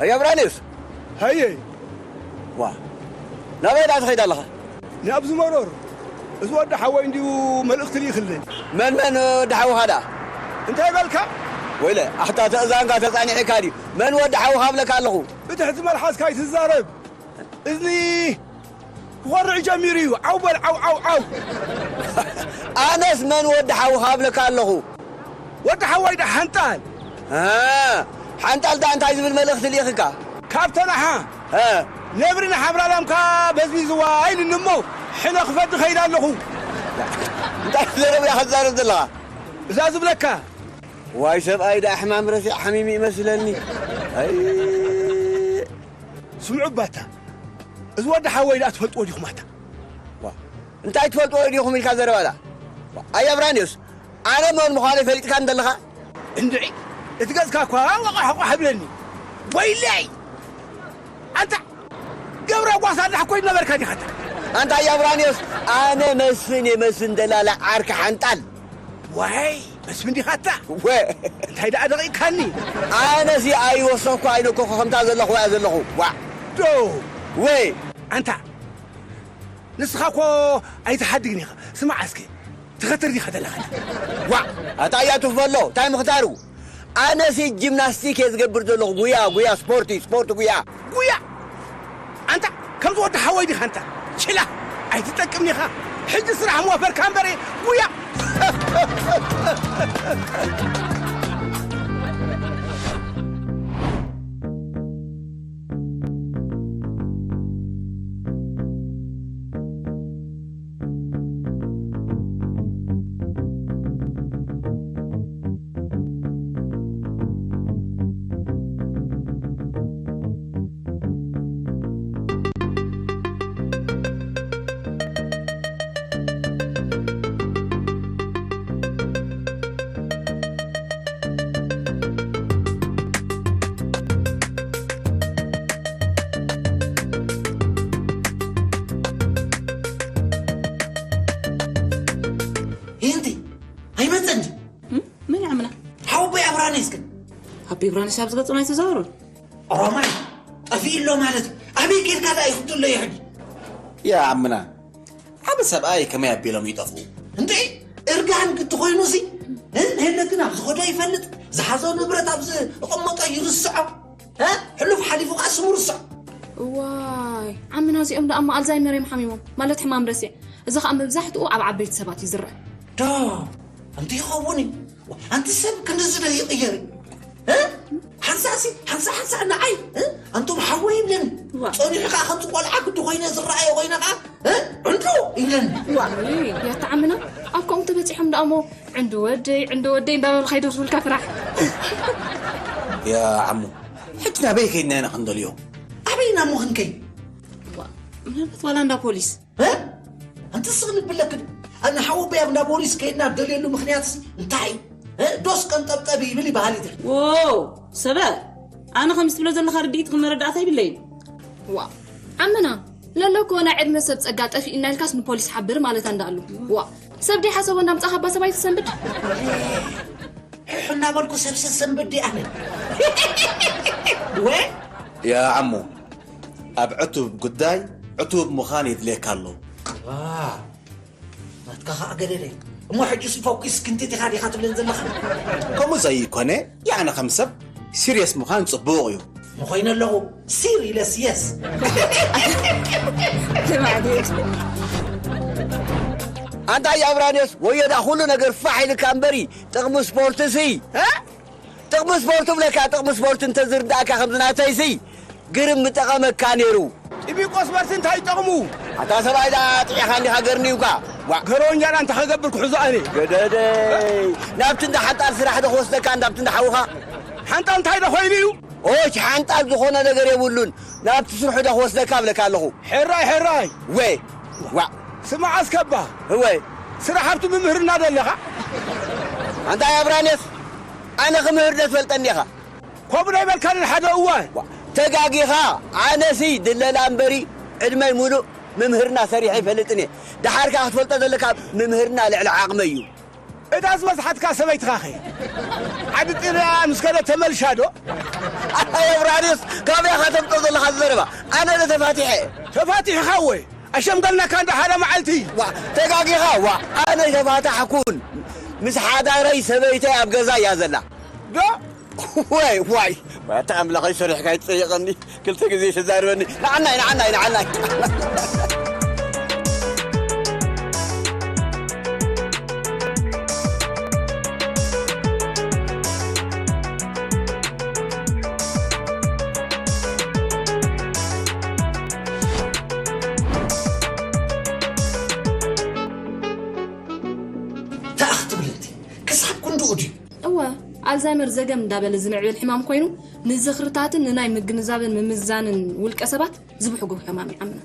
ኣይ ኣብራንዮስ። ሃየ። ዋ፣ ናበይ ደኣ ትኸይድ ኣለኻ? ንኣብዚ መሮር። እዚ ወዲ ሓወይ እንድዩ መልእኽቲ ልኢኽለይ። መን መን ወዲ ሓውኻ ደኣ? እንታይ በልካ? ወይለ፣ ኣሕታ ተእዛንካ ተጻኒዕካ ድዩ? መን ወዲ ሓውኻ እብለካ ኣለኹ። ብትሕቲ መልሓስካ ኣይትዛረብ። እዝኒ ክኾርዕ ጀሚሩ እዩ። ዓው በል፣ ዓው፣ ዓው፣ ዓው። ኣነስ መን ወዲ ሓውኻ እብለካ ኣለኹ። ወዲ ሓወይ ደኣ ሓንጣል። እ፣ ሓንጣል ደኣ እንታይ ዝብል መልእኽቲ ልኢኽካ? ካብ ተናሓ እ። ነብሪ ንሓብራ ላምካ በዝቢዝዋ ኢሉኒ እሞ ሕነ ክፈዲ ከይደ ኣለኹ። እንታይ ዘረባ ኢኻ ትዛረብ ዘለኻ? እዛ ዝብለካ። ዋይ ሰብኣይ ደኣ ሕማም ረሲዕ ሓሚሙ ይመስለኒ። ኣይ። ስምዑ ባታ፣ እዚ ወዲ ሓወይ ደኣ ትፈልጥዎ ዲኹም ኣታ? ዋ፣ እንታይ ትፈልጥዎ ዲኹም ኢልካ ዘረባ ደኣ? ዋ፣ ኣይ ኣብራንዮስ፣ ኣነ መን ምዃነይ ፈሊጥካ እንደለኻ? እንድዒ፣ እቲ ገጽካ እኳ ወቓሕ ወቓሕ ይብለኒ። ወይለይ! ኣንታ ገብረ ጓሳ እንዳሕ ኮይኑ ነበርካ ዲኻ ኣታ? ኣንታ ኣይ ኣብራንዮስ፣ ኣነ መስፍን እየ፣ መስፍን ደላላ ዓርኪ ሓንጣል። ዋይ፣ መስፍን ዲኻ ኣታ? ወ- እንታይ ደኣ ደቒቕካኒ? ኣነሲ ኣይወሰኽኩ ኣይነኮኹ ከምታ ዘለኹ እያ ዘለኹ። ዋ። ዶ? ወይ። ኣንታ፣ ንስኻ እኮ ኣይትሓድግን ኢኻ። ስማዕ እስከ፣ ትኸትር ዲኻ ዘለኻ? ዋ፣ ኣታ እያ ትኽፈሎ፣ እንታይ ምኽታሩ? ኣነሲ ጂምናስቲክ እየ ዝገብር ዘለኹ፣ ጉያ፣ ጉያ፣ ስፖርቲ፣ ስፖርት፣ ጉያ። ጉያ? ኣንታ፣ ከምዚ ወዲ ሓወይ ዲኻ ኣንታ? ችላ፣ ኣይትጠቅምን ኢኻ። ሕጂ ስራሕ ምወፈርካ እምበር፣ ጉያ። ሂንቲ፣ ኣይመጸን ድዩ? እም? መን ይዓምና? ሓወቦይ ኣብራኔስ ግን? ኣቦይ ብርሃንስ ኣብ ዝገጾም ኣይተዛወሩን። ኦሮማይ፣ ጠፊኡ ኣሎ ማለት እዩ። ኣበይ ኬድካ ደኣ ይኽዱ ኣሎ ይሕጂ? ያ ዓምና፣ ዓቢ ሰብኣይ ከመይ ኣቢሎም ይጠፍኡ? እንዴ፣ እርጋን ክትኾይኑሲ፣ እ? ንሄለ ግን ኣብ ዝኸዶ ይፈልጥ፣ ዝሓዞ ንብረት ኣብ ዝቕመጦ ይርስዖ። እ? ሕሉፍ ሓሊፉ ከኣ ስሙ ርስዖ። እዋይ፣ ዓምና እዚኦም ደኣ እሞ ኣልዛይመር እዮም ሓሚሞም፣ ማለት ሕማም ረሲዕ። እዚ ኸኣ መብዛሕትኡ ኣብ ዓበይቲ ሰባት እዩ ዝረአ። ዶ፣ ኣንቲ ይኸውን እዩ። ኣንቲ ሰብ ክንድዚ ዶ ይቕየር እዩ? እ? ሓንሳእሲ፣ ሓንሳእ፣ ሓንሳእ ንዓይ፣ እ? ኣንቱም ሓወይ ይብለኒ። ዋ። ጸኒሑ ከኣ ከምዚ ቆልዓ ግዲ ኮይነ ዝረኣዮ ኮይነ ከኣ፣ እ? ዕንዱ ይብለኒ። ዋ። ውይ፣ ያታ ዓምና፣ ኣብ ከምኡ ተበጺሖም ደኣ እሞ፣ ዕንዱ ወደይ፣ ዕንዱ ወደይ እንዳበሉ ከይደርሱልካ ፍራሕ። ያ ዓሙ፣ ሕጂ ናበይ ከይድና ኢና ክንደልዮ? ኣበይ ኢና እሞ ክንከይድ? ዋ፣ ምናልባት ዋላ እንዳ ፖሊስ። እ? ኣንቲ ስቕ ልቢ ኣለክን። ኣነ ሓወቦይ ኣብ እንዳ ፖሊስ ከይድና ደልየሉ ምኽንያትሲ እንታይ እዩ? እ? ዶስ ቀንጠብጠብ ይብል ይበሃል ይድል። ዎ፣ ሰበ፣ ኣነ ከምዚ ትብሎ ዘለኻ ርድኢት መረዳእታ ይብለይን። ዋ፣ ዓምና፣ ለሎ እኮ ናይ ዕድመ ሰብ ጸጋ ጠፊእና ኢልካስ ንፖሊስ ሓብር ማለት ኣንዳ ኣሉ። ዋ፣ ሰብ ደይሓሰቦ እንዳምጻኻ ኣባ ሰብ ኣይትሰንብድ። ሕሕ እናበልኩ ሰብ ሰሰንብድ ኣነ። ወ? ያ ዓሞ፣ ኣብ ዕቱብ ጉዳይ ዕቱብ ምዃን የድልየካ ኣሎ። ዋ፣ ናትካ ኸኣ ገደደ። እሞ ሕጂስ ፎኪስ ክንቲት ኢኻ ዲኻ ትብለን ዘለኻ? ከምኡ ዘይኮነ፣ ያዕነ ከም ሰብ ሲርየስ ምዃን ጽቡቕ እዩ። ምኾይነ ኣለኹ፣ ሲር ኢለስ የስ። ኣንታ ኣይ ኣብራንዮስ፣ ወዮ ደኣ ኩሉ ነገር ፋሕ ኢልካ እምበሪ፣ ጥቕሚ ስፖርትሲ፣ እ? ጥቕሚ ስፖርት እብለካ፣ ጥቕሚ ስፖርት እንተዝርዳእካ ከምዚ ናተይሲ፣ ግርም ምጠቐመካ ነይሩ። ጢቢቆስ በርሲ እንታይ ይጠቕሙ? ኣታ ሰብኣይ ደኣ ጥዒኻ እንዲኻ ገርኒዩካ። ዋ። ገረወኛ ደኣ እንታይ ከገብር ክሕዞ ኣነ? ገደደይ። ናብቲ እንዳ ሓንጣል ስራሕ ዶ ክወስደካ፣ እንዳብቲ እንዳ ሓውኻ? ሓንጣል እንታይ ዶ ኮይኑ እዩ? ኦች፣ ሓንጣል ዝኾነ ነገር የብሉን። ናብቲ ስርሑ ዶ ክወስደካ እብለካ ኣለኹ። ሕራይ፣ ሕራይ። ወ። ዋ። ስማዕ ኣስከባ። እወ። ስራሕ ኣብቲ ምምህርና ዶ ኣለኻ? ኣንታ ኣብራኔስ፣ ኣነ ክምህር ዶ ትፈልጠኒ ኢኻ? ከምኡ ዶ ኣይበልካንን ሓደ እዋን? ዋ፣ ተጋጊኻ። ኣነሲ ድለላ እምበሪ ዕድመይ ሙሉእ ምምህርና ሰሪሐ ኣይፈልጥን እየ። ደሓር ከኣ ክትፈልጦ ዘለካ ምምህርና ልዕሊ ዓቕመይ እዩ። እታ ዝበዝሓትካ ሰበይትኻ ኸ? ዓዲ ጥርያ ምስ ከደ ተመልሻ ዶ? ኣታ የብራርዮስ፣ ካበይ ኢኻ ተምጽኦ ዘለኻ ዘረባ? ኣነ ዶ ተፋቲሐ? ተፋቲሕኻ ወይ? ኣሸምገልናካ እንዶ ሓደ መዓልቲ። ዋ፣ ተጋጊኻ። ዋ፣ ኣነ ተፋታሕኩን። ምስ ሓዳረይ ሰበይተይ ኣብ ገዛ እያ ዘላ። ዶ? ዋይ፣ ዋይ። ኣታ ኣምላኸይ፣ ሰሪሕካ ይጸየቐኒ። ክልተ ግዜ ተዛርበኒ። ንዓናይ፣ ንዓናይ፣ ንዓናይ። ተኣኽ ትብል እንዲ ክሳብ ክንድኡ ድዩ? እወ፣ ኣልዛይመር ዘገም እንዳበለ ዝምዕብል ሕማም ኮይኑ፣ ንዝኽርታትን ንናይ ምግንዛብን ምምዛንን ውልቀ ሰባት ዝብሕጉ ሕማም ይዓምና።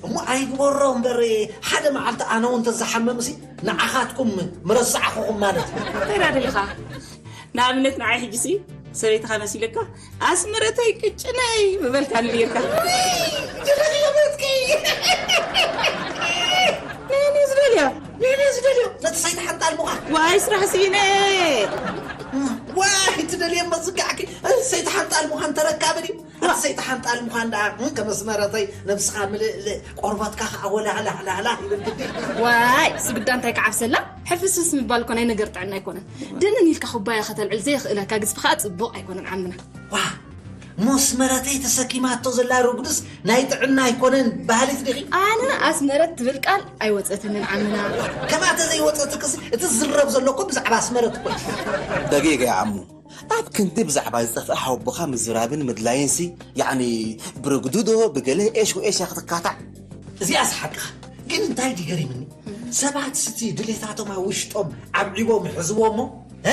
እሞ ኣይግበሮ እምበር፣ ሓደ መዓልቲ ኣነ እውን እንተዝሓመምሲ ንዓኻትኩም ምረሳዕኹኹም ማለት እዩ። እንታይ ደኣ ደሊኻ? ንኣብነት ንዓይ ሕጂሲ ሰበይትኻ መሲለካ፣ ኣስመረተይ ቅጭነይ ምበልካኒ ነይርካ። ውይ፣ ድረገበትኪ። ንእኔ ዝደልዮ፣ ንእኔ ዝደልዮ፣ ነቲ ሰይጣን ሓንጣል ምዃን። ዋይ ስራሕ ስኢነ። ዋይ ትደልየ መዝጋዕኪ፣ ሰይጣን ሓንጣል ምዃን ተረካቢ ድዩ? ኣቲ ሰይጣን ሓንጣል ምዃን ደኣ፣ እም፣ ከም ኣስመረተይ ነብስኻ ምልእልእ፣ ቆርበትካ ኸዓ ወላህላህላህላህ ይብል ግዲ። ዋይ፣ ስግዳ እንታይ ክዓብሰላ? ሕፍስፍስ ምባል እኮ ናይ ነገር ጥዕና ኣይኮነን። ድንን ኢልካ ኩባያ ከተልዕል ዘየኽእለካ ግዝፊ ኸዓ ጽቡቕ ኣይኮነን ዓምና። ዋ፣ ሞስ መረተይ ተሰኪማቶ ዘላ ርጉድስ ናይ ጥዕና ኣይኮነን በሃሊት ዲኺ? ኣነ ኣስመረት ትብል ቃል ኣይወጸትንን ዓምና። ከምኣ ተዘይወጸትክስ እቲ ዝዝረብ ዘሎ እኮ ብዛዕባ ኣስመረት እኮ እዩ። ደቂቀ ይዓሙ። ኣብ ክንዲ ብዛዕባ ዝጠፍአ ሓወቦኻ ምዝራብን ምድላይንሲ፣ ያዕኒ ብርጉዱ ዶ ብገለ ኤሽ ወኤሽ ክትካታዕ? እዚኣስ ሓቅኻ። ግን እንታይ ድዩ ገሪምኒ? ሰባት ስቲ ድሌታቶም ኣብ ውሽጦም ኣብዒቦም ይሕዝዎ እሞ፣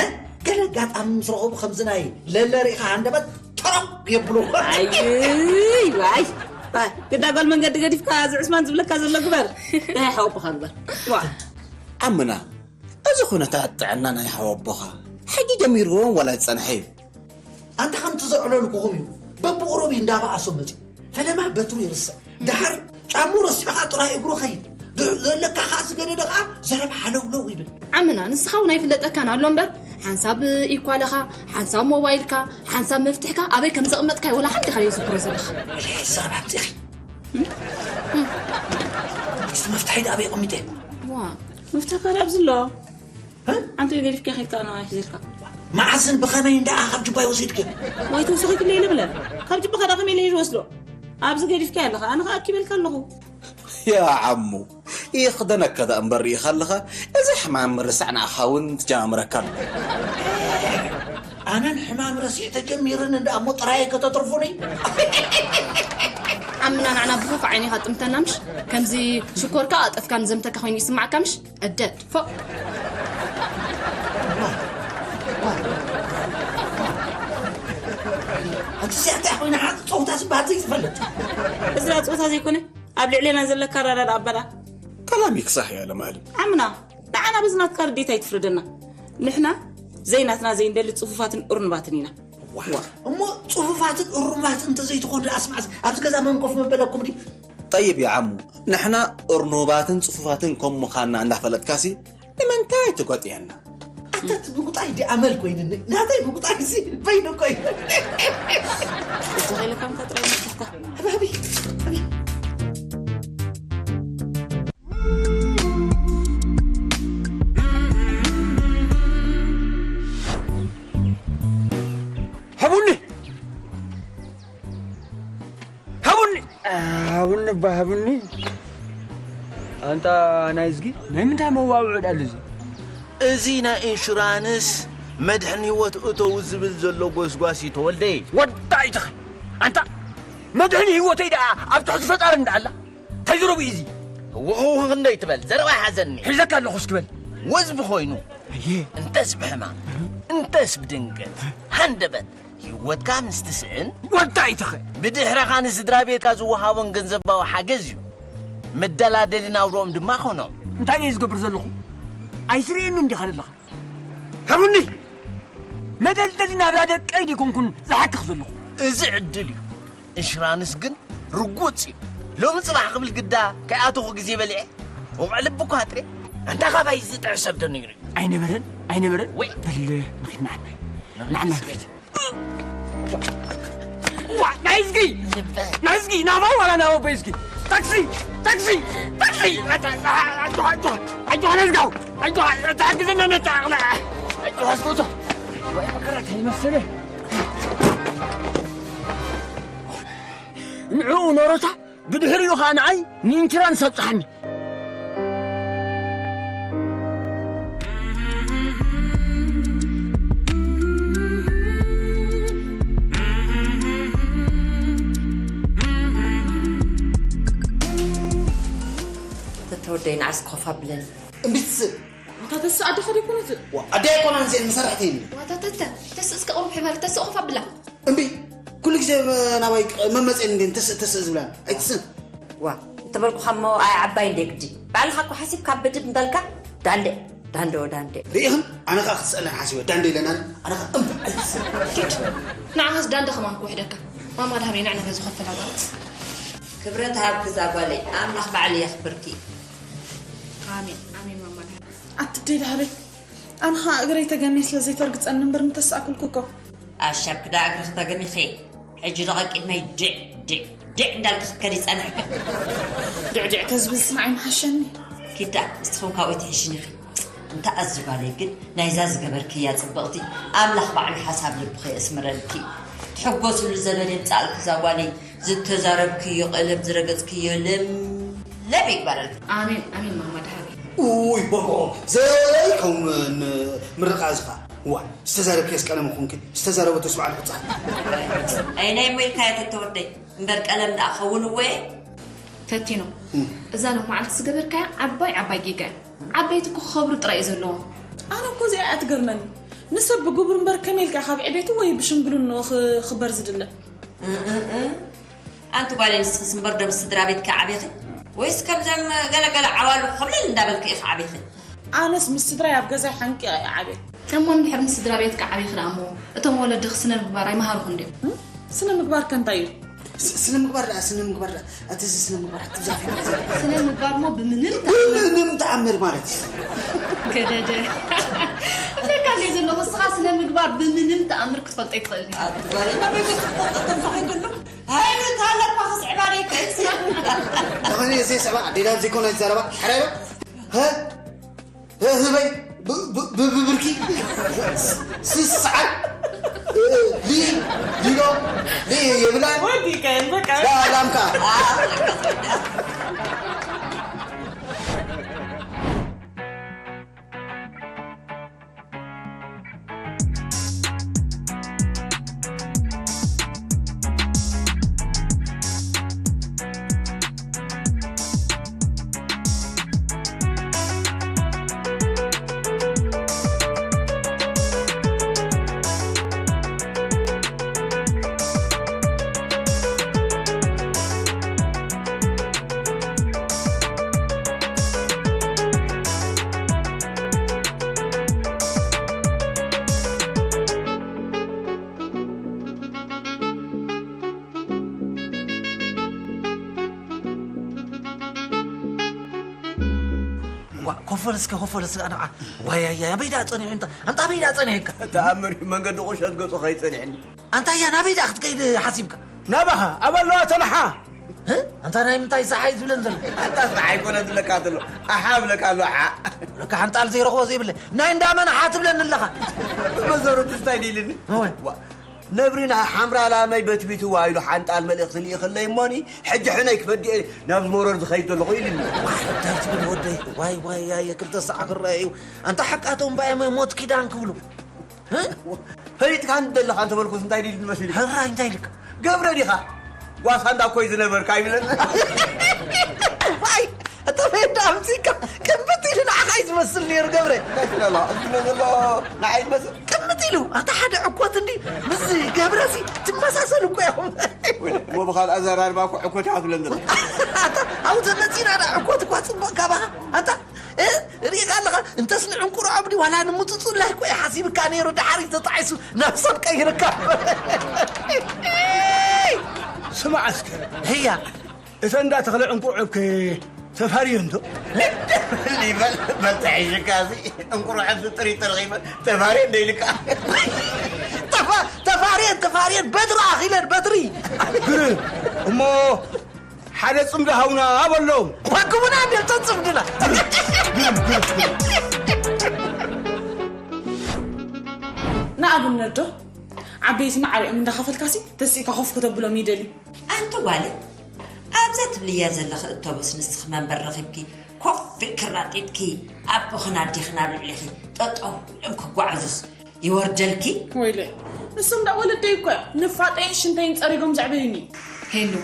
እ? ገለ ኣጋጣሚ ምስ ረኸቡ ከምዚ ናይ ለለ ርኢኻ ሃንደበት ተረው የብሉ። ኣይይ፣ ዋይ። ባ፣ ግዳ ጓል መንገዲ ገዲፍካ እዚ ዑስማን ዝብለካ ዘሎ ግበር። ናይ ሓወቦኻ ግበር። ዋ። ኣምና፣ እዚ ኩነታት ጥዕና ናይ ሓወቦኻ ሕጂ ጀሚርዎም ዋላ ዝጸንሐ እዩ? ኣንታ ከምቲ ዘዕለልኩኹም እዩ። በብቑሩብ እዩ እንዳበኣሶ መጺኡ። ፈለማ በትሩ ይርስዕ። ደሓር ጫሙ ረሲዑ ኸኣ ጥራይ እግሩ ኸይድ። ድ-፣ ዘለካ ኸኣ ዝገደደ ኸኣ ዘረባ ሃለውለው ይብል። ዓምና፣ ንስኻ እውን ኣይፍለጠካን ኣሎ እምበር፣ ሓንሳብ ኢኳልኻ፣ ሓንሳብ ሞባይልካ፣ ሓንሳብ መፍትሕካ ኣበይ ከም ዘቕመጥካዮ ወላ ሓንቲ ኢኻ ዘይዝክሮ ዘለኻ። ወይለይ፣ ዘረባ ኣምጺእኺ። እቲ መፍትሐይ ደኣ ኣበይ ኣቐሚጠ? ዋ፣ መፍትሕካ ደኣ ኣብዚ ኣሎ። እ? ኣንተ ገዲፍካ ከይድካ ንዓይ ሒዘልካ። መዓስን ብኸመይን ደኣ ካብ ጅባይ ወሲድክዮ? ዋይ ተወሰኺ ክለ ኢለ ብለ። ካብ ጅባኻ ደኣ ከመይ ኢለ እየ ዝወስዶ? ኣብዚ ገዲፍካ ኣለኻ፣ ኣነ ኸኣ ኣኪበልካ ኣለኹ። ያ ዓሙ፣ ይኽደነካ ደኣ እምበር ርኢኻ ኣለኻ፣ እዚ ሕማም ምርሳዕ ንኣኻ እውን ትጀማምረካ ኣሎ። ኣነን ሕማም ረሲዕ ተጀሚርኒ ደኣ እሞ ጥራይ ከተትርፉኒ? ዓምና ንዓና ብኽፉእ ዓይኒ ኢኻ ትጥምተና ምሽ? ከምዚ ሽኮርካ ኣጠፍካ ንዘምተካ ኮይኑ ይስማዓካ ምሽ? ዕደድ፣ ፎእ። ኣንቲ እዚኣ እንታይ ኮይና ሓንቲ ጸወታ ዝበሃል ዘይትፈልጥ? እዚ ደኣ ጸወታ ዘይኮነ፣ ኣብ ልዕሌና ዘለካ ኣረዳድኣ ኣበላ። ከላሚክ ሳሕ እያ ለማሊ። ዓምና፣ ንዓና በዚ ናትካ ርድኢት ኣይትፍረደና። ንሕና ዘይናትና ዘይንደሊ ጽፉፋትን እርኑባትን ኢና። ዋ፣ እሞ ጽፉፋትን እርኑባትን እንተዘይትኾኑ ደኣ ስማዕስ ኣብዚ ገዛ መን ኮፍ መበለኩም ድዩ? ጠይብ ያ ዓሙ፣ ንሕና እርኑባትን ጽፉፋትን ከም ምዃንና እንዳፈለጥካሲ ንምንታይ ትጎጥየና? ኣታ እቲ ብጉጣይ ዲኣ ኣመል ኮይንኒ፣ ናተይ ብጉጣይሲ በይኑ ኮይኑ። እዛ ኸይለ ከምታ ጥራይ መፍትሕካ። ኣባቢ፣ ኣባቢ። ሃቡኒ! ሃቡኒ! ሃቡኒ እባ ሃቡኒ። ኣንታ ናይ እዝጊ፣ ናይ ምንታይ መዋውዕ ደኣ ኣሎ እዚ? እዚ ናይ ኢንሹራንስ መድሕን ህይወት እተው ዝብል ዘሎ ጎስጓስ እዩ ተወልደይ። ወዳ ኣይትኸ-፣ ኣንታ መድሕን ህይወተይ ደኣ ኣብ ትሕቲ ፈጣሪ እንዳ ኣላ። እንታይ ዘረባ እዩ እዚ? ህውኽ ህውኽ ክንደይ ትበል? ዘረባ ይሓዘኒ። ሒዘካ ኣለኹ እስኪ በል። ወዝቢ ኮይኑ፣ ኣየ። እንተስ ብሕማም፣ እንተስ ብድንገት፣ ሃንደበት፣ ህይወትካ ምስ ትስእን፣ ወዳ ኣይትኸ-፣ ብድሕረኻ ንስድራ ቤትካ ዝወሃቦም ገንዘባዊ ሓገዝ እዩ። መደላደሊ ናብርኦም ድማ ኾኖም። እንታይ እየ ዝገብር ዘለኹ? ኣይስርእየኒ እንዲኻ ዘለኻ። ሃቡኒ! መደልደሊ ናብራ ደቀይ ዲኮንኩን ዝሓክኽ ዘለኹ። እዚ ዕድል እዩ። ኢንሹራንስ ግን ርጉጽ እዩ። ሎሚ ጽባሕ ክብል ግዳ ከይኣተኹ ግዜ በሊዐ። ወቕዕ ልቢ እኳ ኣጥሬ። ኣንታ ካባይ ዝጥዕስ ሰብ ተነግሩ። ኣይነበረን፣ ኣይነበረን። ወይ። በል፣ ንኺድ ንዓና። ንዓና ንኺድ። ዋ፣ ናይ እዝጊ! ናይ እዝጊ፣ ናባይ ዋላ ናብ ኣቦይ እዝጊ? ታክሲ! ታክሲ! ታክሲ! ኣታ-፣ ኣታ-፣ ኣታ-፣ ኣታ-፣ ኣታ-፣ ነዝጋው! ኣታ-፣ ኣታ-፣ ኣታ-፣ ግዘና ነታ ኣቕላ! ኣታ-፣ ኣስቆቶ! ወይ መከራ እንታይ መሰለ? ንዕኡ ኖሮታ ብድሕሪኡ ኸኣ ንዓይ ንኢንሹራንስ ኣብጽሓኒ። ተተወደይ ንዓስ ኮፍ ኣብለኒ። እምቢት ስእ። ኣታ ተስእ ኣደኻ ደይኮነት? ዋ፣ ኣደ ኣይኮናን እዚአን መሳርሕተይ እየን። ዋታ ተተ፣ ተስእ እስከ ቁሩብ ሕመር፣ ተስእ ኮፍ ኣብላ። እምቢ፣ ኩሉ ግዜ ናባይ መመፅኤን እንዴ ተስእ ተስእ ዝብላን። ኣይትስእን። ዋ፣ እንተበልኩኻ እሞ ኣይ ዓባይ እንዴ ግዲ። ባዕልኻ እኮ ሓሲብካ ብድድ እንዳልካ፣ ዳንዴ፣ ዳንዶ፣ ዳንዴ። ርኢኽን? ኣነ ኸኣ ክትስእለን ሓሲበ፣ ዳንዴ ኢለናን፣ ኣነ ኸኣ እምቢ ኣይትስእን። ኪድ፣ ንዓኻስ ዳንደ ከማን ክውሕደካ። ማማ ዳሃበይ ንዕነ በዚ ኸፈላ ማለት። ክብረት ሃብኪ እዛ ጓለይ፣ ኣምላኽ ባዕሉ የኽብርኪ። ኣሜን፣ ኣሜን ማማ ዳሃበይ። ኣቲ ኣደይ ዳሃበይ፣ ኣነ ኸኣ እግረይ ተገንየ ስለ ዘይተርግጸኒ እምበር ምተሳእኩልኩ እኮ። ኣሻብ ክዳ እግርኺ ተገኒኺ። ሕጂ ደቐ ቅድመይ ድዕ፣ ድዕ፣ ድዕ እንዳልኪ ክትከዲ ጸናሕኪ። ድዕድዕ ተዝብል ስማዕ ይምሓሸኒ። ኪዳ፣ ንስኺ እውን ካብኡ ትሕሽኒ ኢኺ። እንተ ኣዚ ጓለይ ግን ናይዛ ዝገበርክያ ጽብቕቲ፣ ኣምላኽ ባዕሉ ሓሳብ ልብኺ የስምረልኪ። ትሕጎስሉ ዘበን የምጽኣልኪ እዛ ጓለይ። ዝተዛረብክዮ ቀለም ዝረገጽክዮ ለምለም ይግበረልኪ። ኣሜን፣ ኣሜን ማማ ደሃበይ። ኡይ፣ ቦርቦ፣ ዘይከውን ምርቓ እዚ ኸኣ። እዋ፣ ዝተዛረብክዮስ ቀለም ይኹንኪ፣ ዝተዛረበቶስ ባዕሉ ቅጻል። ኣይ፣ ናይ እሞ ኢልካዮ ተተወደይ፣ እምበር ቀለም ደኣ ኸውን እወ። ተቲኖ፣ እም። እዛ ሎማዓንቲ ዝገበርካያ ዓባይ ዓባይ ጌጋ እያ። ዓበይቲ እኮ ክኸብሩ ጥራይ እዩ ዘለዎም። ኣነ እኮ እዚኣ እያ ትገርመኒ። ንሰብ ብግብሩ እምበር ከመይ ኢልካ ካብ ዕቤቱ ወይ ብሽምግልንኡ ክኽበር ዝድለ? እ፣ እ፣ እ። ኣንቲ ጓለይ፣ ንስኽስ እምበር ዶ ምስ ስድራ ቤትኪ ዓቢኺ? ወይስ ከምዘም ገለ ገለ ዓዋሉ ኾብለል እንዳበልኪ ኢኺ ዓቢኺ? ኣነስ ምስ ስድራይ ኣብ ገዛይ ሓንቂቐ እየ ዓብየ። እሞ እንድሕር ምስ ስድራ ቤትኪ ዓቢኺ ደኣ እሞ፣ እቶም ወለድኺ ስነ ምግባር ኣይመሃሩኽን ድዮም? እም? ስነ ምግባር ከ እንታይ እዩ? ስ-፣ ስነ ምግባር ደኣ፣ ስነ ምግባር ደኣ፣ እቲ እዚ ስነ ምግባር ትብዛሕ እዩ። ስነ ምግባር እሞ ብምንም ተኣምር። ብምንም ተኣምር ማለት እዩ። ገደደ። ለካ እንደ ዘለኹ እስኻ ስነ ምግባር ብምንም ተኣምር ክትፈልጦ ኣይትኽእልን። ኣንቲ ጓለይ፣ ናበይ ክትፈልጦ ተምሳኺ ከሎ? ሃይሉ ታለኳ ክስዕባ ደይ ከእሲ። ተኸኒ እዚ ስዕባ፣ ኣዴዳ ኣብዚ ኮነ ዘረባ፣ ሕራይ ዶ? ሀ? ህ-፣ ህበይ ብ-፣ ብ-፣ ብ-፣ ብብርኪ ስ-፣ ስዓል እ-፣ እ-፣ ሊ-፣ ሊሎ ሊ-፣ የብላን። ወዲቀን፣ በቃ። ላ-፣ ላምካ። ዋ፣ ኮፈል እስከ፣ ኮፈል እስከ፣ ኣነ፣ ዋ፣ ያ፣ ያ፣ ኣበይ ደኣ ጸኒሑ እንታ፣ ኣንታ ኣበይ ደኣ ጸኒሑ እንካ? ተኣምር እዩ፣ መንገዲ ቁሸት ገጹ ከይጸኒሕኒ። ኣንታ፣ ያ፣ ናበይ ደኣ ክትከይድ ሓሲብካ? ናባኻ፣ ኣብ ኣለዋ ተናሓ። እ? ኣንታ፣ ናይ ምንታይ ጸሓይ ዝብለን ዘሎ? ኣንታ፣ ጸሓይ ኮነ ዝብለካ ዘሎ። ኣሓ እብለካ ኣሎ፣ ኣሓ። ለካ ሓንጣል ዘይረኽቦ ዘይብለ። ናይ እንዳ መናሓ ትብለኒ ኣለኻ? መዘሩ ትስታይ ዲልኒ? እወ። ዋ፣ ነብሪ ንሓምራ ላመይ በትቢትዋ ኢሉ ሓንጣል መልእኽቲ ልኢኽለይ እሞኒ፣ ሕጂ ሕነይ ክፈዲ እየ ናብዚ መሮር ዝኸይድ ዘለኹ ኢሉኒ። እንታይ ትብል ወደይ? ዋይ፣ ዋይ፣ ያየ፣ ክልተ ሳዕ ክረአ እዩ። ኣንታ ሓቃቶም ባየ ሞት ኪዳን ክብሉ። እ? ፈሊጥካ እንደለኻ እንተበልኩስ እንታይ ዲሉ መሲሉ? ሕራይ እንታይ ኢልካ? ገብረ ዲኻ? ጓሳ እንዳ ኮይ ዝነበርካ ይብለኒ። ዋይ! እቶም እንዳ ኣምጺእካ ቅምጥ ኢሉ ንዓኻ እዩ ዝመስል ነይሩ ገብረ። እንታይ ትብለላ? እዚ ትብሎ ዘሎ ንዓይ ዝመስል? ቅምጥ ኢሉ፣ ኣታ ሓደ ዕኮት እንዲ ምስ ገብረሲ ትመሳሰሉ እኮ ኢኹም። ወይ፣ እሞ ብኻልእ ኣዘራርባ እኮ ዕኮት ኢኻ ትብለኒ ዘለኻ። ኣታ ኣብኡ ተመጺና ዳ ዕኮት እኳ ጽቡቕ ካባኻ። ኣታ፣ እ፣ ርኢኻ ኣለኻ? እንተስ ንዕንቁሮ ኣብዲ ዋላ ንምጽጹላይ እኮ እዩ ሓሲብካ ነይሩ፣ ድሓር እዩ ተጣዒሱ ናብ ሰብ ቀይርካ። ስማዕ እስከ። ህያ። እተን እንዳ ተኽለ ዕንቁሮ እኮ ተፋርዮ እንዶ? ይበል፣ መተሐሽካ እዚ እንቁርዖ እዚ ጥሪ ተረኺበ፣ ተፋርዮ እንደ ኢልካ። ተፋ-፣ ተፋርየን፣ ተፋርየን፣ በትሪ ኣኺለን፣ በትሪ። ግርም። እሞ ሓደ ጽምዲ ሃውና በሎም። ዋክቡና እንደ ተጽምድና። ግርም፣ ግርም፣ ግርም። ንኣብነት ዶ፣ ዓበይቲ ማዕሪኦም እንዳኸፈልካሲ ተስኢካ ኮፍ ከተብሎም ይደልዩ። ኣንቲ ጓለይ፣ ኣብዛ ትብልያ ዘለኺ እቶብስ ንስኺ መንበር ረኺብኪ ኮፍ ኢልኪ ራጢጥኪ ኣቦኽን ኣዴኽን ኣብ ልዕሊኺ ጠጠው ኢሎም ክጓዓዙስ ይወርደልኪ? ወይለይ፣ ንሶም ደኣ ወለደይ እኮ እዮም። ንፋጠይን ሽንተይን ጸሪጎም ዘዕበዩኒ። ሄሉ፣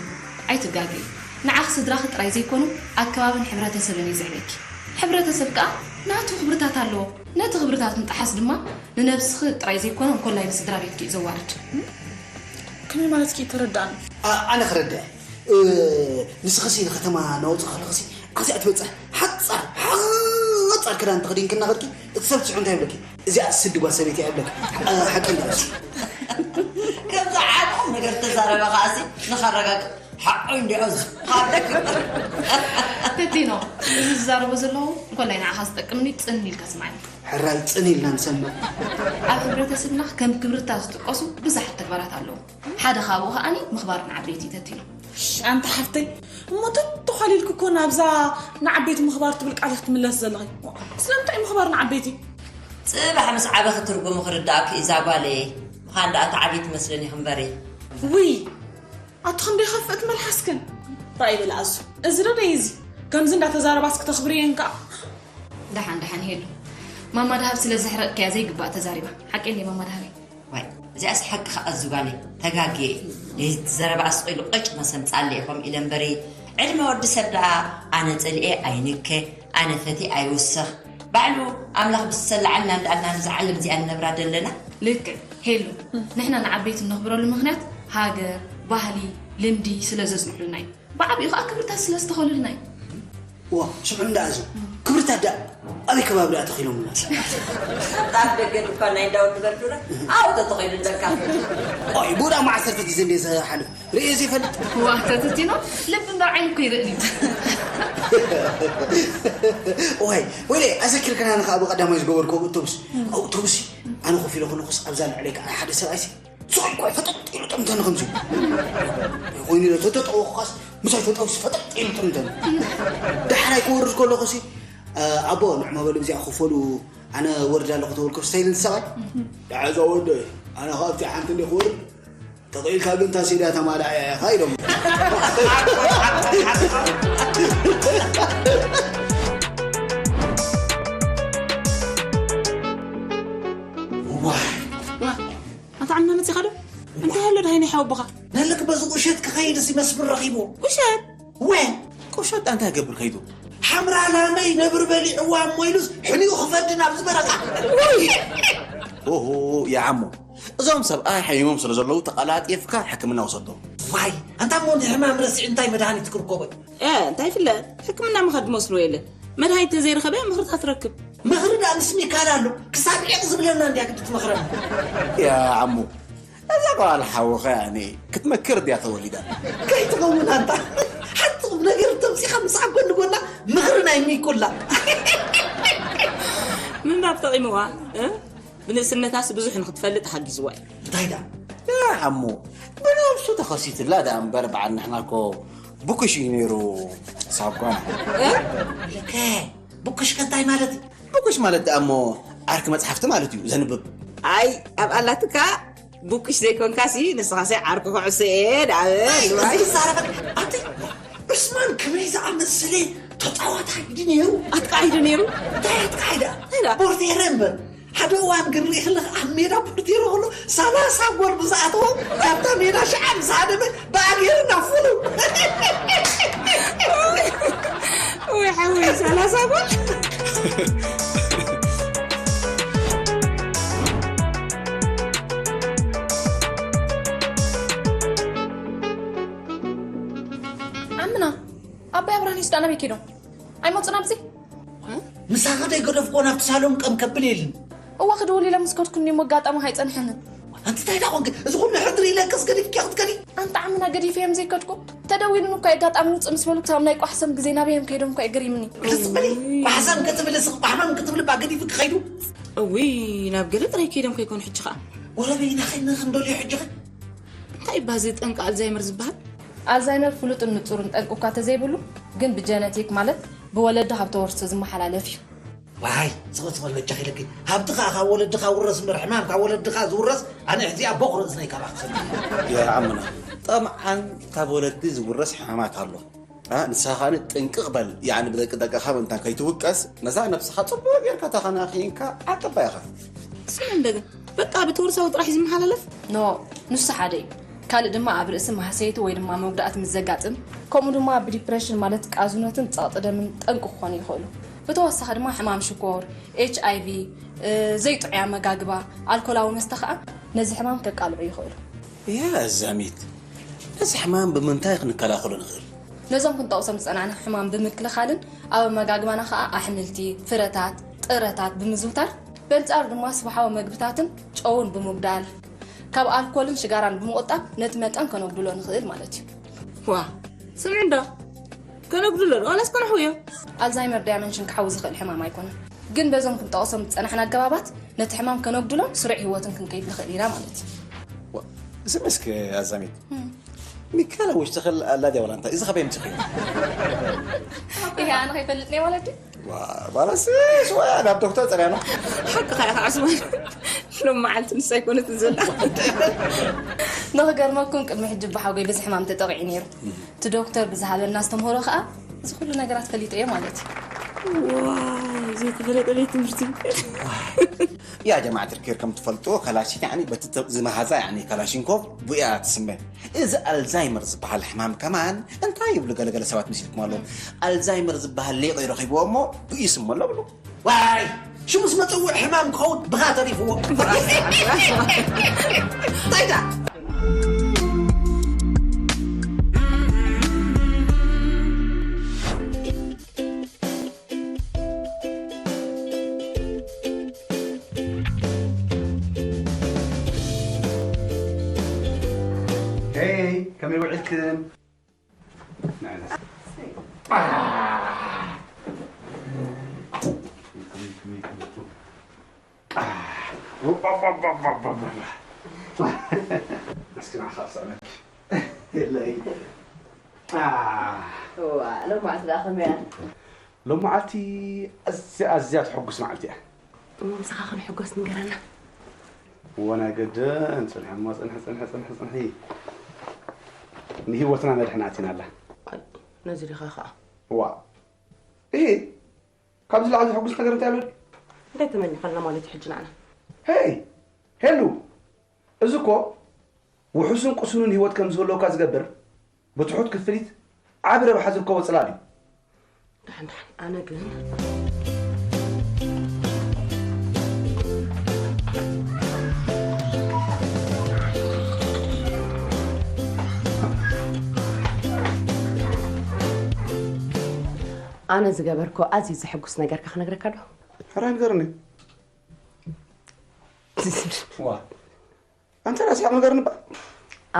ኣይትጋገዪ። ንዓኺ ስድራኺ ጥራይ ዘይኮኑ ኣከባብን ሕብረተሰብን እዩ ዘዕብየኪ። ሕብረተሰብ ከኣ ናቱ ክብርታት ኣለዎ። ነቲ ክብርታት ምጥሓስ ድማ ንነብስኺ ጥራይ ዘይኮነ እንኮላይ ንስድራ ቤትኪ እዩ ዘዋርድ። ከመይ ማለትኪ? ተረዳእኒ። ኣ-፣ ኣነ ክረድእ። እ፣ ንስኽሲ ንከተማ ናውጽእ ከለኽሲ ኣብዚኣ ትበጽሕ ሓጻር፣ ሓጻር ክዳን ተኸዲንኪ እናኸድኪ እቲ ሰብ ትስዕቡ እንታይ ይብለኪ? እዚኣ ስዲ ጓል ሰበይቲ እያ ይብለኪ። ኣ፣ ሓቂ እንዳስ። ከምዚ ዓሚቕ ነገር ተዛረበ ከኣሲ ንኸረጋግእ ሓቆይ እንዲዖ ዝኻደክ። ተቲኖ፣ እዚ ዝዛረቦ ዘለኹ እንኮላይ ንዓኻ ዝጠቅምኒ ጽን ኢልካ ስማዕኒ። ሕራይ ጽን ኢልና ንሰምዕ። ኣብ ሕብረተሰብና ከም ክብርታት ዝጥቀሱ ብዙሓት ተግባራት ኣለዉ። ሓደ ካብኡ ከኣኒ ምኽባር ንዓበይቲ ተቲኖ። እሺ፣ ኣንቲ ሓፍተይ፣ እሞ ተተዃሊልኪ እኮ ናብዛ ንዓበይቲ ምኽባር ትብል ቃል ኢኺ ትምለስ ዘለኺ። ስለምንታይ ምኽባር ንዓበይቲ? ጽባሕ ምስ ዓበኺ ትርጉሙ ክርድኣኪ እዩ ዛጓለየ። ምዃን ደኣ ትዓብዪ ትመስለኒ ኢኺ እምበሪ። ውይ፣ ኣቲ ክንደይ ከፍእት መልሓስክን። ራእይ በላ ኣሱ። እዚ ዶ ደይ እዚ? ከምዚ እንዳተዛረባስ ክተኽብርየን ከኣ። ደሓን ደሓን ሄሉ። ማማ ደሃብ ስለ ዘሕረቕክያ ዘይግባእ ተዛሪባ። ሓቂ እንዴ ማማ ደሃበይ? ዋይ፣ እዚኣስ ሓቂ ከኣ ዝጓለይ ተጋግየ። ነዚ ዘረባ ኣስቒሉ ቅጭ መሰምጻለ ኢኹም ኢለ እምበሪ፣ ዕድመ ወዲ ሰብ ደኣ ኣነ ጸሊኤ ኣይንከ፣ ኣነ ፈትየ ኣይውሰኽ። ባዕሉ ኣምላኽ ብዝሰላዓልና እንዳኣልና ነዛ ዓለም እዚኣ ንነብራ ደለና። ልክዕ ሄሉ፣ ንሕና ንዓበይቲ እነኽብረሉ ምኽንያት ሃገር፣ ባህሊ፣ ልምዲ ስለ ዘጽንሑልና እዩ። ብዓቢኡ ኸኣ ክብርታት ስለ ዝተኸሉልና እዩ። ዋ፣ ስምዑ እንዳ ኣዞ፣ ክብርታት ደኣ ኣበይ ከባቢ ደኣ ተኺሎምና? ኣብ ኣፍ ደገ ድኳን ናይ እንዳወዲ በርዱረ ኣብኡ ተተኺሉ ኣለካ። ኦይ፣ ብኡ ደኣ ዓሰርተ ግዜ እንደ ዝሓልፍ ርእየ ዘይፈልጥ። ዋ፣ ተተቲኖ፣ ልቢ እምበር ዓይኒ እኮ ይርእን እዩ። ኦይ፣ ወይለይ፣ ኣዘኪርክናኒ ኸኣ ብቐዳማይ ዝገበርክዎ ኣውቶቡስ። ኣውቶቡስ፣ ኣነ ኮፍ ኢለ ከለኹስ ኣብዛ ልዕለይ ከኣ ሓደ ሰብኣይሲ ስቕ ኢልኳ ፈጠጥ ኢሉ ጠምተኒ ከምዚ። ኮይኑ ኢለ ተተጠወኹኻስ ምሳይ ተጠውሲ ፈጠጥ ኢሉ ጠምተኒ። ዳሕራይ ክወርድ ከለኹሲ፣ "ኣቦ፣ ንዕማ በሉ እዚኣ ክፈሉ፣ ኣነ ወርድ ኣለኹ" ተበልኩ፣ ስታይል ሰብኣይ። "ደሓዛ ወደይ፣ ኣነ ኸኣ ኣብቲ ሓንቲ እንደ ክወርድ፣ ተኽኢልካ ግን እታ ሲዳ ተማላእ ኢኻ" ኢሎም። ዋይ። ኣታ ዓምና መጺኻ ዶ? እንታይ ኣሎ ደሃይ ናይ ሓወቦኻ? ነለክ በዚ ቁሸት ክኸይድ ሲ መስፍን ረኺቡ። ቁሸት? ወ ቁሸት እንታይ ገብር ከይዱ? ሓምራ ላመይ ነብሪ በሊዕዋ እሞ ኢሉስ ሕኒኡ ክፈዲ ናብዚ በረኻ። ወይ! ኦሆ፣ ይዓሞ። እዞም ሰብኣይ ሓሚሞም ስለ ዘለዉ ተቐላጢፍካ ሕክምና ውሰዶም። ዋይ፣ ኣንታ እሞ ንሕማም ረሲዕ እንታይ መድሃኒት ክርከቦ? እ፣ እንታይ ይፍለጥ? ሕክምና ምኸድ መስሎ የለ። መድሃኒት ተዘይረኸበ ምኽርታት ትረክብ። ምኽሪ ደኣ ምስ ሚካል ኣሎ። ክሳብ ዒቕ ዝብለና እንድያ ግዲ ትመኽረና። ያ ዓሙ፣ እዛ ጓል ሓውኸ ያኒ ክትመክር ድያ ተወሊዳ? ከይትኸውን ኣንታ። ሓንቲ ቁም ነገር ተምጺኻ ምስኣ ጎኒ ጎና ምኽሪ ናይ ሚኩላ። ምንባብ ጠቒምዋ፣ እ? ብንእስነታስ ብዙሕ ንኽትፈልጥ ሓጊዝዋ እዩ። እንታይ ደኣ? ያ ዓሙ፣ ብነብሱ ተኸሲትላ ደኣ እምበር በዓል ንሕና እኮ ብኩሽ እዩ ነይሩ ሳጓና። እ? ልከ፣ ብኩሽ ከ እንታይ ማለት እዩ? ብኩሽ ማለት ደኣ እሞ ዓርኪ መጽሓፍቲ ማለት እዩ፣ ዘንብብ። ኣይ፣ ኣብ ኣላትካ ብኩሽ ዘይኮንካሲ፣ ንስኻሲ ዓርኪ ኩዕሶ እየ ደኣ በል፣ ዋይ። ዝዛረበ፣ ኣቲ ዑስማን ከመይ ዝኣመሰለ ተጻዋታይ ድዩ ነይሩ? ኣጥቃዒ ዶ ነይሩ? እንታይ ኣጥቃዒ ደኣ? እንታይ ደኣ? ቦርቴረ እምበር። ሓደ እዋን ግን ርኢ ከለኻ ኣብ ሜዳ ፖርቴሮ ከሎ ሰላሳ ጎል ብዝኣተዎ ካብታ ሜዳ ሽዓ ምስ ሃደመ ብኣግየር እናፉሉ። ወይ ሓወይ፣ ሰላሳ ጎል። ዓምና፣ ኣባይ ኣብርሃንስ ደኣ ናበይ ከይዶም? ኣይመጹን ኣብዚ? ምሳኺ ደይገደፍክዎ ናብቲ ሳሎን ቀም ከብል የልን። እወ፣ ክድውል ኢለ ምስ ከድኩ እኒኦ፣ ኣጋጣሚ ኣይጸንሐንን። ኣንቲ እንታይ ደኣ ኮንኪ? እዚ ኩሉ ሕድሪ ኢለክስ ገዲፍኪ ክትከዲ? ኣንታ ዓምና ገዲፈዮም ዘይከድኩ። ተደዊሉኒ እኮ ኣጋጣሚ ውፅእ ምስ በሉ ክሳብ ናይ ቋሕሰም ግዜ ናበዮም ከይዶም እኮ የገሪምኒ። ርስ በሊ። ቋሕሰም ክትብል ስቕ ባሕማም ክትብል እባ ገዲፉ ክኸይዱ? እውይ፣ ናብ ገለ ጥራይ ከይዶም ከይኮኑ ሕጂ ኸኣ። ወረ በይና ኸይንኽ እንደልዮ ሕጂ ኸ? እንታይ እባ እዚ ጠንቂ ኣልዛይመር ዝበሃል? ኣልዛይመር ፍሉጥን ንጹርን ጠንቂ እኳ ተዘይብሉ፣ ግን ብጀነቲክ ማለት ብወለዲ ካብ ተወርሶ ዝመሓላለፍ እዩ። ዋይ፣ ስቕ ስቕ በል በጃኺ ኢለኪ። ሃብቲ ኸኣ ካብ ወለድኻ ውረስ እምበር፣ ሕማም ካብ ወለድኻ ዝውረስ፣ ኣነ ሕዚኣ ቦኽሪ እዝነይ ካባኺ ክሰምዕ። ያ ዓምና፣ ጠምዓን ካብ ወለዲ ዝውረስ ሕማማት ኣሎ። ኣ፣ ንስኻ ኸኣ ጥንቅቕ በል፣ ያዕኒ ብደቂ ደቅኻ ምእንታን ከይትውቀስ፣ ነዛ ነብስኻ ጽቡቕ ጌርካ ተኸናኺንካ ዓቅባ ኢኻ። ስም እንደገ፣ በቃ ብተወርሳዊ ጥራሕ እዩ ዝመሓላለፍ? ኖ፣ ንሱ ሓደ እዩ። ካልእ ድማ ኣብ ርእሲ ማህሰይቲ ወይ ድማ መጉዳእቲ ምስ ዘጋጥም፣ ከምኡ ድማ ብዲፕሬሽን ማለት ቃዝኖትን ጸቕጢ ደምን ጠንቂ ክኾኑ ይኽእሉ። ብተወሳኺ ድማ ሕማም ሽኮር፣ ኤች ኣይ ቪ፣ እ፣ ዘይጥዑይ ኣመጋግባ፣ ኣልኮላዊ መስተ ኸኣ ነዚ ሕማም ከቃልዑ ይኽእሉ። ያ ኣዛሚት፣ ነዚ ሕማም ብምንታይ ክንከላኸሎ ንኽእል? ነዞም ክንጠቕሶም ዝጸናሕና ሕማም ብምክልኻልን ኣብ ኣመጋግባና ኸኣ ኣሕምልቲ፣ ፍረታት፣ ጥረታት ብምዝውታር፣ በንጻሩ ድማ ስብሓዊ መግብታትን ጨውን ብምጉዳል፣ ካብ ኣልኮልን ሽጋራን ብምቑጣብ ነቲ መጠን ከነጉድሎ ንኽእል ማለት እዩ። ዋ፣ ስምዒ እንዶ ከነጉድሎ ዶ ዋላስ ከነሕውዮ? ኣልዛይመር ዳያመንሽን ክሓዊ ዝኽእል ሕማም ኣይኮነን። ግን በዞም ክንጠቕሶም ዝጸናሕና ኣገባባት ነቲ ሕማም ከነጉድሎን ስሩዕ ህይወትን ክንከይድ ንኽእል ኢና ማለት እዩ። ዋ፣ እዚ መስክ ኣዛሚት። እም። ሚካላ ውሽጢ ኽል ኣላ ድያ ዋላ እንታይ? እዚ ኻበይ ኣምጺእኽዮ? ይሄ ኣነ ኸይፈልጥ ነይ ማለት ድዩ? ዋ፣ ባላስ ሽወያ ናብ ዶክተር ጸርያና። ሓቅኻ ኢኻ ዑስማን። ሎም መዓልቲ ንሳ ኣይኮነትን ዘላ። ንኽገርመኩም ቅድሚ ሕጂ ብሓጎይ ብዚ ሕማም ተጠቒዑ ነይሩ። እቲ ዶክተር ብዝሃበና ኣስተምህሮ ኸኣ እዚ ኩሉ ነገራት ፈሊጠዮ ማለት እዩ። ዋይ፣ ዘይተፈለጠለይ ትምህርቲ። ያ ጀማዓት ርኪር ከም ትፈልጥዎ ከላሽን ያዕኒ በቲ ተ-፣ ዝመሃዛ ያዕኒ ከላሽንኮቭ ብእያ ትስመ። እዚ ኣልዛይመር ዝበሃል ሕማም ከማን እንታይ ይብሉ ገለገለ ሰባት መሲልኩም ኣለዉ። ኣልዛይመር ዝበሃል ሊቕ ይረኺብዎ እሞ ብእዩ ስሞ ኣሎ ብሉ። ዋይ! ሽሙስ መጸውዒ ሕማም ክኸውን ብኻ ተሪፍዎ። እንታይ ደኣ? ሄይ፣ ከመይ ውዒልክን? እስኪ ንዓኻ ክስዕመኪ። የለይ። እዋ፣ ሎማዓልቲ ደኣ ከመይ እያ? ሎማዓልቲ ኣዝያ፣ ኣዝያ ተሐጉስ መዓልቲ እያ። እሞ ምሳኻ ክንሕጎስ ንገረና። እወ፣ ናይ ግድን። ጽንሒ እሞ፣ ጽንሒ፣ ጽንሒ፣ ጽንሒ፣ ጽንሒ። ንህይወትና መድሕን ኣቲናላ። ኣይ፣ ነዚ ዲኻ ኸኣ? እዋ። እሂ፣ ካብዚ ላዕሊ ዘሐጉስ ነገር እንታይ ኣሎ? እንታይ ተመኒኻልና ማለት እዩ ሕጂ ንዓና? ሄይ፣ ሄሉ፣ እዚ እኮ ውሑስን ቅሱንን ህይወት ከም ዝህልወካ ዝገብር ብትሑት ክፍሊት ዓቢ ረብሓ ዝርከቦ ጽላል እዩ። ደሓን፣ ደሓን፣ ኣነ ግን ኣነ ዝገበርኮ ኣዝዩ ዘሐጉስ ነገርካ ክነግረካ ዶ? ሕራይ ንገርኒ። ዋ፣ ኣንተ ራስኻ ንገርኒ እባ።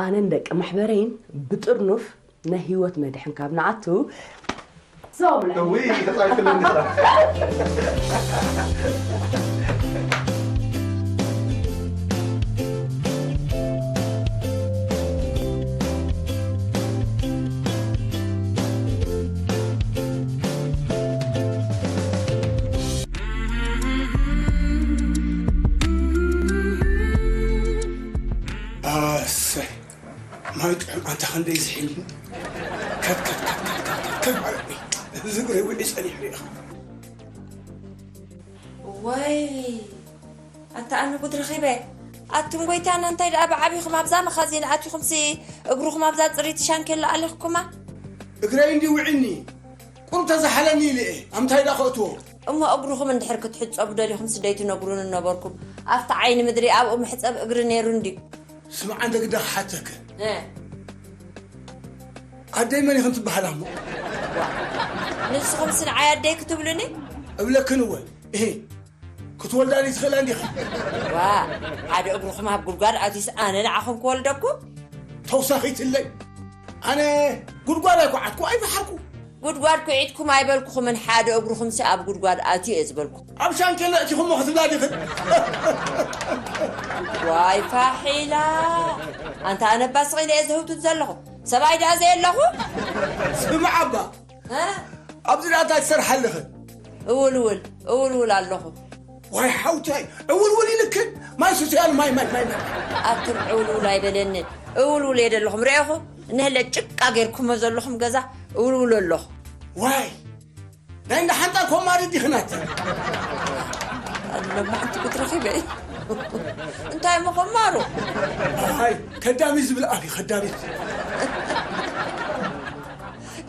ኣነን ደቂ ማሕበረይን ብጥርኑፍ ናይ ህይወት መድሕን ካብ ንኣቱ፣ ዞም እውይ፣ ተጻዊትለኒ ጥራሕ። ኣሰይ፣ ማይ ጥዑም ኣንታ ክንደይ ዝሒል። ከት፣ ከት፣ ከት፣ ከት፣ ከት፣ ከት፣ ከት፣ ከት፣ እዚ እግረይ ውዒ ጸኒሑ ኢኻ። ወይ፣ ኣታ ኣነ ጉድ ረኺበ። ኣቱም ጎይታና፣ እንታይ ደኣ ብዓቢኹም ኣብዛ መኻዚን ኣቲኹምሲ፣ እግርኹም ኣብዛ ጽርይቲ ሻንኬላ ኣሊኽኩማ? እግረይ እንዲ ውዒኒ፣ ቁሩብ ተዛሓለኒ ኢለ እየ። ኣብ ምንታይ ደኣ ከእትዎ? እሞ እግርኹም እንድሕር ክትሕጸቡ ደሊኹምሲ ደይትነግሩኒ ነበርኩም። ኣብቲ ዓይኒ ምድሪ ኣብኡ መሕጸቢ እግሪ ነይሩ እንድዩ። ስማዕ፣ ኣንተ ግዳ ክሓተክ። እ። ኣደይ መን ኢኽን ትበሃላ እሞ? ንስኹምሲ ንዓይ ኣደይ ክትብሉኒ? እብለክን እወ። እሄ። ክትወልዳ ድዩ ትኽእላ እንዲኻ? ዋ፣ ሓደ እግርኹም ኣብ ጉድጓድ ኣትዩስ ኣነ ንዓኹም ክወልደኩም? ተውሳኺትለይ። ኣነ ጉድጓድ ኣይኳዓትኩ ኣይፈሓርኩ። ጉድጓድ ኩዒትኩም ኣይበልኩኹምን፣ ሓደ እግርኹምሲ ኣብ ጉድጓድ ኣትዩ እየ ዝበልኩ። ኣብ ሻንኬላ እቲኹሞ ክትብላ ዲኽን? ዋይ ፋሒላ፣ ኣንታ ኣነ እባ ስቕ ኢለ እየ ዘህውትት ዘለኹ። ሰብኣይ ደኣ ዘየለኹ? ስምዓ እባ። እ? ኣብዚ ደኣ እንታይ ትሰርሓ ኣለኽን? እውልውል እውልውል ኣለኹ። ዋይ ሓውታይ፣ እውልውል ኢልክን? ማይ ሱስያል ማይ ማይ ማይ ማይ። ኣቱም ዕውልውል ኣይበለንን። እውልውል እየ ዘለኹም ርኤኹ። እነህለ ጭቃ ጌርኩሞ ዘለኹም ገዛ እውልውል ኣለኹ። ዋይ ናይ እንዳ ሓንጣ ኮማሪ ዲኽናት? ኣለማዕንቲ ክትረኺበ እዩ። እንታይ እሞ ኮማሩ? ኣይ ከዳሚ ዝብል ኣብ ከዳሚ።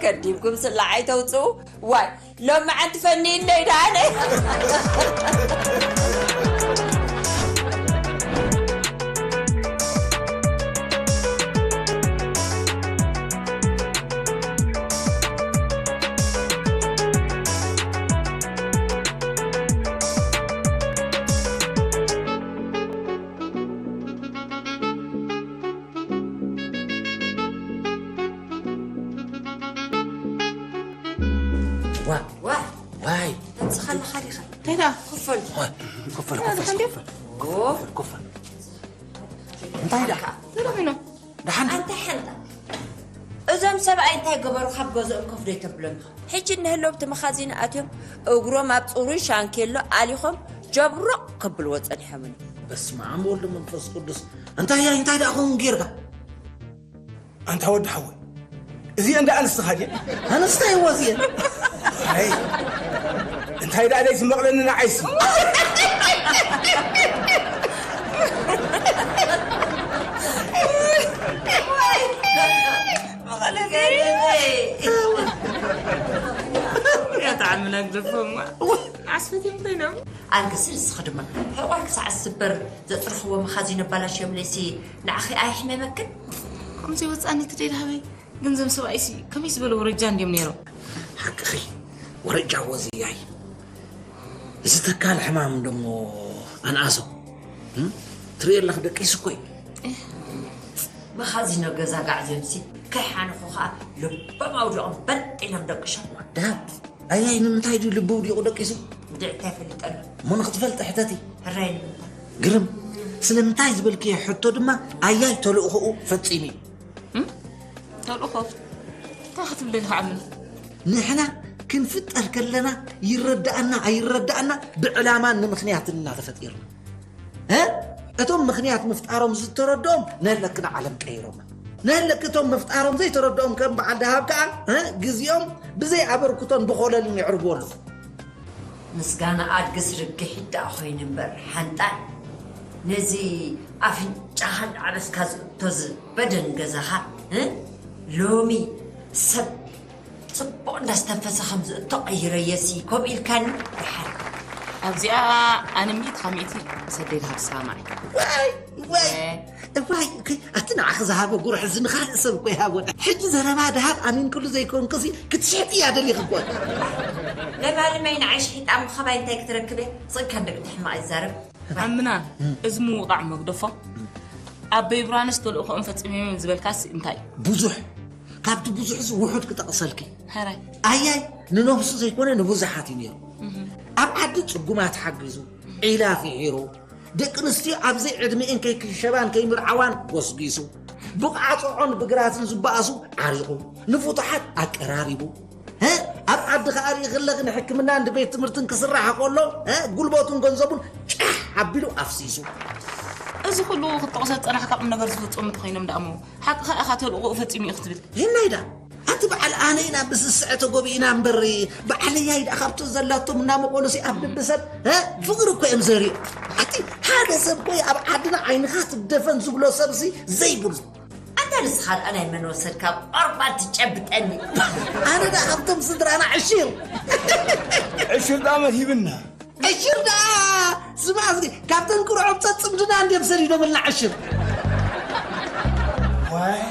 ከዲምኩም ስላዕ ኣይተውፅኡ። ዋይ ሎማዓንቲ ፈኒእለይ ደኣነ። ዋ ዋ ዋይ ተምስኻ ኣለኻ ዲኻ? እንታይ ደኣ? ክፈል። ዋ፣ ኮፈል፣ እንታይ ኮፈል፣ ደኣ? ኮፈል። ኦ። ኮፈል፣ ኮፈል። እንታይ ደኣ? እንታይ ደኣ ኮይኖም? ደሓን ዶ? ኣንታ ሓንታ። እዞም ሰብኣይ እንታይ ገበሩ ካብ ገዝኦም ኮፍ ዶ ኣይተብሎም ኢኻ? ሕጂ እንህለው ኣብቲ መኻዚን ኣትዮም እግሮም ኣብ ፅሩይ ሻንኬሎ ኣሊኾም ጀብሮቕ ከብልዎ ጸኒሖምኒ። በስመ ኣብ ወወልድ ወመንፈስ ቅዱስ። እንታይ እያ፣ እንታይ ደኣ ኸውን ጌርካ? ኣንታ ወዲ ሓወይ፣ እዚአን ደኣ ኣንስትኻ ድየን? ኣንስታ እየዋ እዚአን። ኣይ፣ እንታይ ደኣ ደይ ትመቕለኒ ንዓይሲ? እያ ተዓምና ግደፎም። ዓስፈት እዮም ኮይኖም። ኣንግስ ንስኺ ድማ ሕቖይ ክሳዕ ዝስበር ዘጥረኽዎ መኻዚኖ ኣባላሽዮምለይሲ ንዓኺ ኣየሕመመክን? ከምዚ ወጻኒ ትደይ ደሃበይ። ግን ዘም ሰብኣይሲ ከመይ ዝበለ ወረጃ እንድዮም ነይሮም? ሓቅኺ፣ ወረጃ ወዚ ያይ። እዚ ተካል ሕማም ደሞ ኣንኣሶ። እም? ትርእየ ኣለኺ ደቂሱ እኮ እዩ። መኻዚኖ ገዛ ጋዕዝዮምሲ ከይሓነኹ ኸኣ ልቦም ኣውዲቖም በጥ ኢሎም ደቂሾም። ወዳ፣ ኣያይ ንምንታይ ድዩ ልቡ ውዲቑ ደቂሱ? እንድዒ እንታይ ፈሊጠሉ? እሞ ንኽትፈልጢ ሕተቲ። ሕራይ ንምንታይ? ግርም። ስለምንታይ ዝበልክዮ ሕቶ ድማ ኣያይ ተልእኾኡ ፈጺሙ እዩ። እም? ተልእኾ? እንታይ ክትብል ደሊኻ ዓምና? ንሕና ክንፍጠር ከለና ይረዳኣና ኣይረዳኣና ብዕላማን ንምኽንያትን ኢና ተፈጢርና። እ? እቶም ምኽንያት ምፍጣሮም ዝተረድኦም ነለክና ዓለም ቀይሮማ። ነለክ እቶም ምፍጣሮም ዘይተረድኦም ከም በዓል ደሃብ ከኣ፣ እ? ግዜኦም ብዘይ ኣበርክቶን ብኾለልን የዕርብዎ ኣለዉ። ምስጋና ኣድግስ ርግሒት ደኣ ኮይኑ እምበር ሓንጣል ነዚ ኣፍንጫኻ እንዳዕበስካ ዝእቶ ዝበደን ገዛኻ፣ እ? ሎሚ ሰብ ጽቡቕ እንዳስተንፈሰ ከም ዝእቶ ቀይረየሲ፣ ከምኡ ኢልካኒ ደሓን። ኣብዚኣ ኣነ ሚእቲ ካብ ሚእቲ ሰደይ ደሃብ ዝሰማማዕ። ዋይ፣ ዋይ፣ እ። ዋይ፣ እኮ ኣቲ ንዓኺ ዝሃበ ጉርሕ እዚ ንኻልእ ሰብ እኮ ይሃቦ። ሕጂ ዘረባ ደሃብ ኣሚንክሉ ዘይኮንክሲ ክትሽሕጥያ ደሊኺ እኮ። ለባልመይ ንዓይ ሽሒጣ ምኸባይ እንታይ ክትረክብ እያ? ስቕ ኢልካ ንደቂ ሕማቕ ይዛረብ። ኣምና፣ እም። እዚ ምውቓዕ መግደፎ፣ ኣበይ ብራንስ ተልእኾኦም ፈጺሞም እዮም ዝበልካስ እንታይ? ብዙሕ። ካብቲ ብዙሕ እዚ ውሑድ ክጠቕሰልኪ። ሕራይ። ኣያይ ንነብሱ ዘይኮነ ንብዙሓት እዩ ነይሩ። እም። ኣብ ዓዲ ጽጉማት ሓጊዙ፣ ዒላ ፍሒሩ፣ ደቂ ኣንስትዮ ኣብ ዘይዕድሚኤን ከይክሸባን ከይምርዓዋን ጎስጒሱ፣ ብቋጽዖን ብግራትን ዝበኣሱ ዓሪቑ፣ ንፍቱሓት ኣቀራሪቡ፣ እ፣ ኣብ ዓዲ ከኣ ርኢ ከለኺ ንሕክምናን ንቤት ትምህርትን ክስራሕ ከሎ፣ እ፣ ጉልበቱን ገንዘቡን ጫሕ ኣቢሉ ኣፍሲሱ። እዚ ኩሉ ክትጠቕሶ ዝጸናሕካ ቁም ነገር ዝፍጸሙ እንተኾይኖም ደኣ እሞ፣ ሓቅኻ ኢኻ ተልእኾኡ ፈጺሙ እዩ ክትብል። የናይ ደኣ፣ ኣቲ በዓል ኣነ ኢና ብስስዐ ተጎቢእና እምበር፣ በዓለያይ ደኣ ካብቶ ዘላቶም እናመቐሉሲ ኣብ ልቢ ሰብ፣ እ፣ ፍቕሪ እኮ እዮም ዘርእዩ። ኣቲ ሓደ ሰብ እኮ ኣብ ዓድና ዓይንኻ ትደፈን ዝብሎ ሰብሲ ዘይብሉ። ኣንታ ንስኻ ደኣ ናይ መን ወሰድካ ቆርባን ትጨብጠኒ? ኣነ ደኣ ካብቶም ስድራና ዕሽር። ዕሽር ደኣ መን ሂብና? ዕሽር ደኣ ስማ፣ እዚ ካብተን ቅርዖም ጸጽምድና እንድዮም ሰዲዶምልና ዕሽር። ዋይ።